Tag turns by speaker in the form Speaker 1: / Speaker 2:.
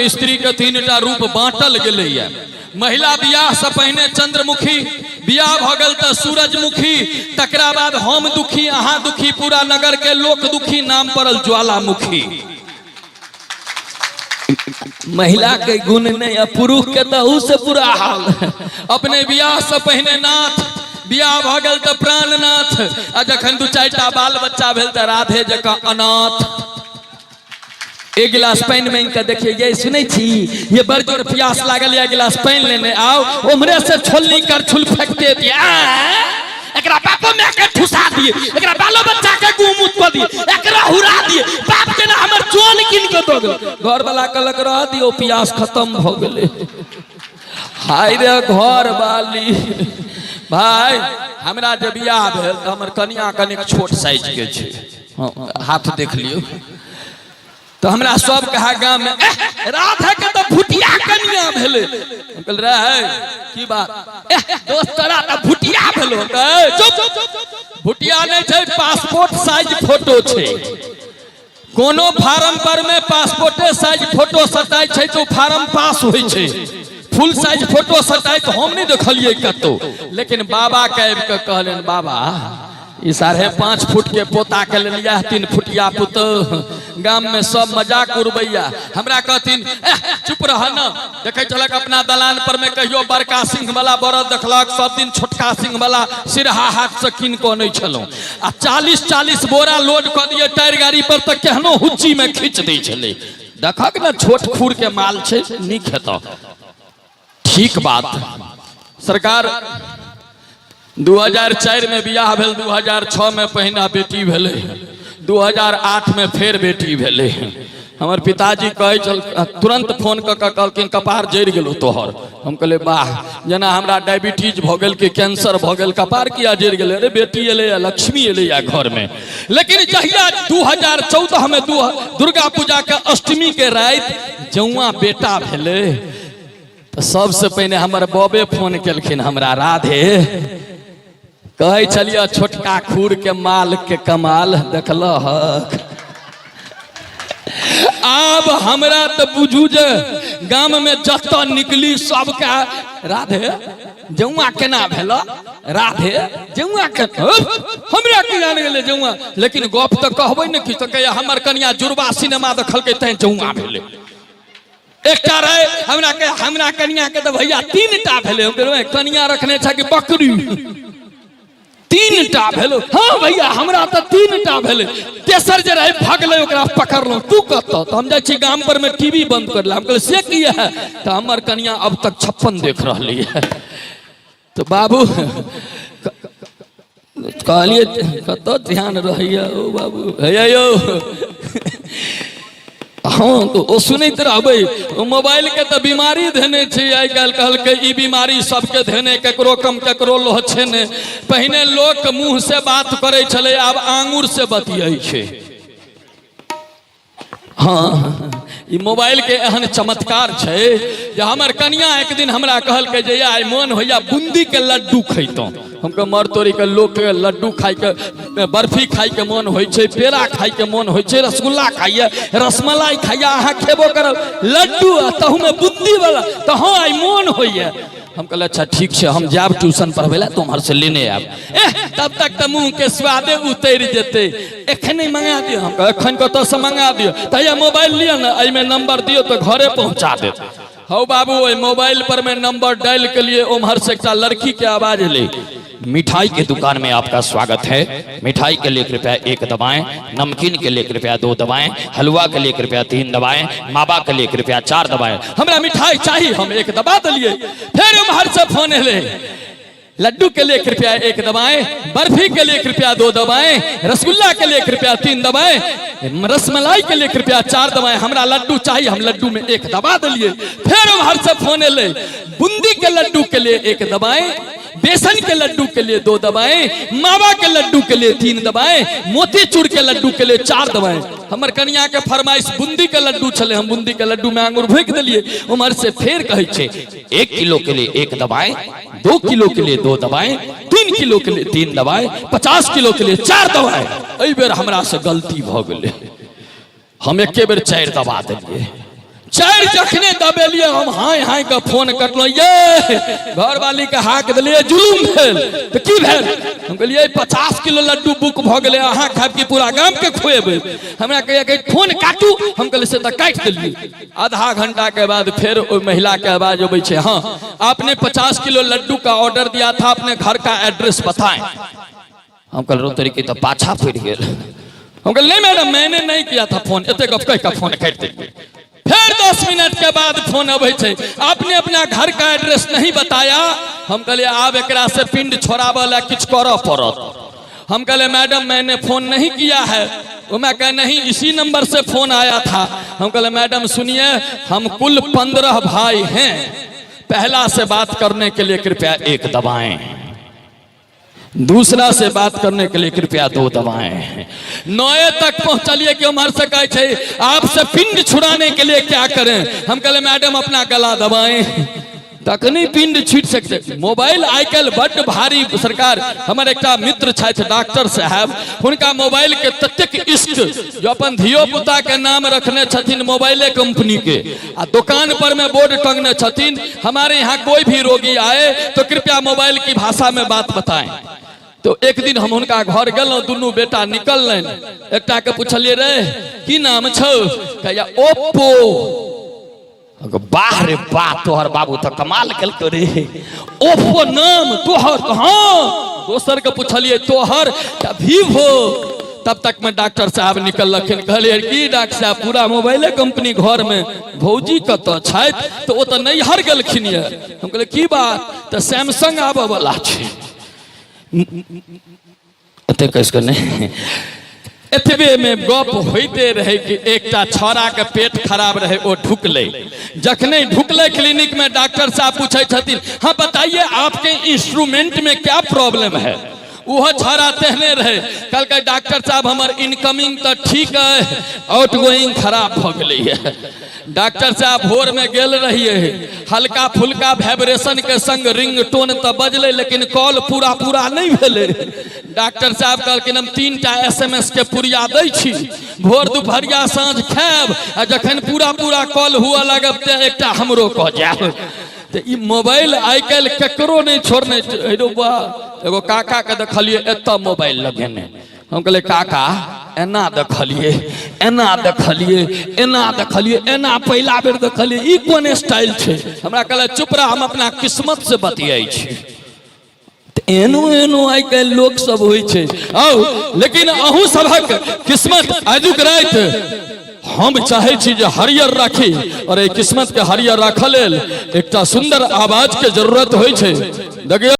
Speaker 1: स्त्री के 3टा रूप बांटल गेलैया। महिला बियाह से पहिने चंद्रमुखी, बियाह भऽ गेल तऽ सूरजमुखी, तकरा बाद हम दुखी अहाँ दुखी पूरा नगर के लोक दुखी, नाम पड़ल ज्वालामुखी। महिला के गुण नहीं, आ पुरुष के तऽ से बुरा हाल। अपने बियाह से पहिने नाथ, बियाह भऽ गेल तऽ प्राणनाथ, आ जखन 2-4टा बाल बच्चा भेल तऽ राधे जकाँ अनाथ। एक गिलास पानि मांगि कऽ देखिए, ये सुनै छी ये बड़ जोर प्यास लागल, एक गिलास पानि लेने आओ। उम्हरे से छोलनी करछुल फेंकते दिए, एकरा बापो माय के ठुसा दिए, एकरा बालो बच्चा के गुह मुत कऽ दिए, एकरा हुरा दिए, बाप के ना हमर जोन कीन के दऽ गेल। घर वाला कहलक रह दियो, प्यास खत्म भऽ गेलै। हाय रे घर वाली भाई, हमरा जे बियाह भेल तऽ हमर कनिया कनिक छोट साइज के छै, हाँ, हाथ देख लियौ। तऽ हमरा सब कहा गाम में, एह, राधा के तऽ भुटिया कनिया भेलै। हम कहलियै रे की बात, एह, दोस्त तोरा तऽ भुटिया भेलो। हम कहलियै, चुप, भुटिया नहि छै, पासपोर्ट साइज फोटो छै। कोनो फार्म पर में पासपोर्टे साइज फोटो सटाइ छै तऽ फार्म पास होइ छै, फुल साइज फोटो सटाइ तऽ हम नहि देखलियै कतौ। लेकिन बाबा के आबि कऽ कहलनि, बाबा ई 5.5 फुट के पोता के लेलिया, 3 फुटिया पुतोह, गाम में सब मजाक उड़बैया। हमरा कहथिन, एह, चुप रह न। देखै छलक अपना दलान पर में कहियो बड़का सिंह वाला बरद देखलक, सब दिन छोटका सिंह वाला सिरहा हाथ से कीन कऽ अनै छलहुँ, आ 40-40 बोरा लोड कऽ दियै टायर गाड़ी पर तऽ केहनो हुच्ची में खींच दै छलै। देखक ने छोट खुर के माल छै, नीक हेतौ। ठीक बात। सरकार 2004 में बियाह भेल, 2006 में पहिना बेटी भेलै, 2008 में फेर बेटी भेलै। हमर पिताजी कहै छल, तुरंत फोन कऽ कऽ कहलखिन कपार जरि गेलौ तोहर। हम कहलियै वाह, जेना हमरा डायबिटीज भऽ गेल कि कैंसर भऽ गेल, कपार किया जरि गेलै? अरे बेटी एलैया, लक्ष्मी एलैया घर में। लेकिन जहिया 2014 में दुर्गा पूजा के अष्टमी के राति जौआ बेटा भेलै, तऽ सबसे पहिने हमर बबे फोन केलखिन हमरा, राधे कहै छलियै छोटका खुर के माल के कमाल देखलहक। आब हमरा तऽ बुझू जे गाम में जतऽ निकली सबके राधे जौआ केना भेल, राधे जौआ के हमरा की जान गेलै जौआ। लेकिन गप तऽ कहबै ने कि तऽ कहैया हमर कनिया जुड़वा सिनेमा देखलकै तैं जौआ भेलै। एकटा रहे हमरा के, हमरा कनिया के तऽ भैया 3टा भेलै। हम कहलियै कनिया रखने छ कि बकरी? 3टा भेलो। हाँ भैया हमरा तऽ 3टा भेलै। तेसर जे रहे भगलै, ओकरा पकड़लहुँ, तू कतऽ? तऽ हम जाइ छी गाम पर में टीवी बंद कर ले। हम कहलियै से किया है? तऽ हमर कनिया अब तक 56 देख रहली है। तऽ बाबू कहलियै कतऽ ध्यान रहैया ओ बाबू, हे यौ। हाँ तो ओ सुनैत रहबै। ओ मोबाइल के तऽ बीमारी धेने छै आइ काल्हि। कहलकै ई बीमारी सबके धेने, केकरो कम केकरो लोह छै ने। पहिने लोक मुँह से बात करै छलै, आब आंगुर से बतियै छै। हाँ ई मोबाइल के एहन चमत्कार छै जे हमर कनिया एक दिन हमरा कहलकै जे आइ मोन होइया बूंदी के लड्डू खैतहुँ। हम कह मर तोरी के लोक के लड्डू खाइ के, बर्फी खाइ के मोन होइ छै, पेड़ा खाइ के मोन होइ छै, रसगुल्ला खाइए, रसमलाई खाइए, अहाँ खेबो करब लड्डू आ तहूमे बूंदी वाला? तऽ हाँ आइ मोन होइए। हम कहले अच्छा ठीक छै, हम जायब ट्यूशन पढ़बै लए, तुम्हार से लेने आयब। एह तब तक तऽ मुँह के स्वादे उतरि जेतै, एखन मंगा दियौ। हम कहलियै, एखन कतऽसँ मंगा दियौ? तऽ मोबाइल लिअ ने, एहिमे नंबर दियौ तऽ घरे पहुँचा देत। हौ बाबू, ओहि मोबाइल पर में नंबर डायल के लिए उम्हर से एकटा लड़की के आवाज एलै, मिठाई के दुकान में आपका स्वागत है, मिठाई के लिए कृपया 1 दबाएं, नमकीन के लिए कृपया 2 दबाएं, हलवा के लिए कृपया 3 दबाएं, मावा के लिए कृपया 4 दबाएं। हमरा मिठाई चाहिए, हम 1 दबा दिलिए। फिर उम्हर से फोन एलै, लड्डू के लिए कृपया 1 दबाएं, बर्फी के लिए कृपया 2 दबाएं, रसगुल्ला के लिए कृपया 3 दबाएं, रसमलाई के लिए कृपया 4 दबाएं। हमरा लड्डू चाहिए, हम लड्डू में 1 दबा दिलिए। फिर उम्हर से फोन एलै, बूंदी के लड्डू के लिए 1 दबाएं, बेसन के लड्डू के लिए 2 दबाएं, मावा के लड्डू के लिए 3 दबाएं, मोतीचूर के लड्डू के लिए 4 दबाएं। हमर कनिया के फरमाइश बूंदी के लड्डू छले, हम बूंदी के लड्डू में आंगुर भोंकि देलिए। उम्हर से फेर कहै छै, 1 किलो के लिए 1 दबाएं, 2 किलो के लिए 2 दबाएं, 3 किलो के लिए 3 दबाएं, 50 किलो के लिए 4 दबाएं। एहि बेर हमरा से गलती भऽ गेलै, हम एके बेर 4 दबा देलिए। चारि जखने दबेलियै हम हाय हाय के फोन कटलहुँ, ये घरवाली के हाक देलियै, जुलुम भेल। तऽ की भेल? हम कहलियै 50 किलो लड्डू बुक भऽ गेलै, अहाँ खायब कि पूरा गाम के खुएबै? हमरा कहैया कि फोन काटू। हम कहलियै से तऽ काटि देलियै। आधा घंटा के बाद फेर ओहि महिला के आवाज अबै छै, हाँ आपने 50 किलो लड्डू का ऑर्डर दिया था, अपने घर का एड्रेस बताएं। हम कहल तरीके तो पाछा पड़ि गेल। हम कहल नहीं मैडम, मैंने नहीं किया था फोन। एते गप कहि कऽ फोन काटि देलियै। फेर 10 मिनट के बाद फोन अबै छै, आपने अपना घर का एड्रेस नहीं बताया। हम कहलियै आब एकरा से पिंड छोड़ाबऽ लए किछु करऽ पड़त। हम कहले मैडम मैंने फोन नहीं किया है। वो मैं कह नहीं, इसी नंबर से फोन आया था। हम कहले मैडम सुनिए, हम कुल 15 भाई हैं, पहला से बात करने के लिए कृपया 1 दबाएं, दूसरा से बात करने के लिए कृपया 2 दबाएं। 9 तक पहुंचलिए कि उम्हर से कहै छै आपसे पिंड छुड़ाने के लिए क्या करें? हम कहले मैडम अपना गला दबाएं, तखनी पिंड छूट सकते। मोबाइल आइ काल्हि बड्ड भारी सरकार। हमर एकटा मित्र छथि डॉक्टर साहब, हुनका मोबाइल के ततेक इश्क जो अपन धियो पुता के नाम रखने छथिन मोबाइले कंपनी के, आ दुकान पर में बोर्ड टंगने छथिन, हमारे यहाँ कोई भी रोगी आए तो कृपया मोबाइल की भाषा में बात बताएं। तो एक दिन हम हुनका घर गेलहुँ, दुनू बेटा निकललनि, एकटा के पुछलियै रे की नाम छौ? कहैया ओप्पो। बाह रे बाह, तोहर बाबू तो कमाल केलको रे, ओप्पो नाम तोहर? हाँ। दोसर के पुछलियै तोहर? तऽ वीवो। तब तक में डॉक्टर साहब निकललखिन। कहलियै की डॉक्टर साहब पूरा मोबाइले कंपनी घर में, भौजी कतऽ छथि? तऽ ओ तऽ नैहर गेलखिन यऽ। हम कहलियै की बात? तऽ सैमसंग आबऽ वाला छै। एते कस कऽ नहि। एतबे में गप होइते रहे कि एकटा छौड़ा के पेट खराब रहे, ओ ढुकलै। जखने ढुकलै क्लिनिक में, डॉक्टर साहब पूछै छथिन, हाँ बताइए आपके इंस्ट्रूमेंट में क्या प्रॉब्लम है? ओहो छौड़ा तेहने रहे, कहलकै डॉक्टर साहब हमर इनकमिंग तऽ ठीक है, आउट गोइंग खराब भऽ गेलै। डॉक्टर साहब भोर में गेल रहिए, हल्का फुल्का वाइब्रेशन के संग रिंग टोन तऽ बजलै, लेकिन कॉल पूरा पूरा नहीं भेलै। डॉक्टर साहब कहलखिन हम 3टा SMS के पुरिया दै छी, भोर दुपहरिया साँझ खायब, आ जखन पूरा पूरा कॉल हुअ लागब तऽ एकटा हमरो कऽ जायब। तऽ ई मोबाइल आइ काल्हि ककरो नहि छोड़ने छै। हे रौ बा, एगो काका के देखलियै एतऽ मोबाइल लगेने। हम कहलियै काका एना देखलियै, एना देखलियै, एना देखलियै, एना पहिला बेर देखलियै, ई कोन स्टाइल छै? हमरा कहलै चुप रह, हम अपना किस्मत से बतियाइ छी। एनो एनो आइ काल्हि लोक सब होइ छै। आउ, लेकिन अहूँ सभक किस्मत आजुक राति हम चाहै छी जे हरियर राखी, और एहि किस्मत के हरियर राखऽ लेल एकटा सुंदर आवाज के जरूरत होइ छै। देखियौ।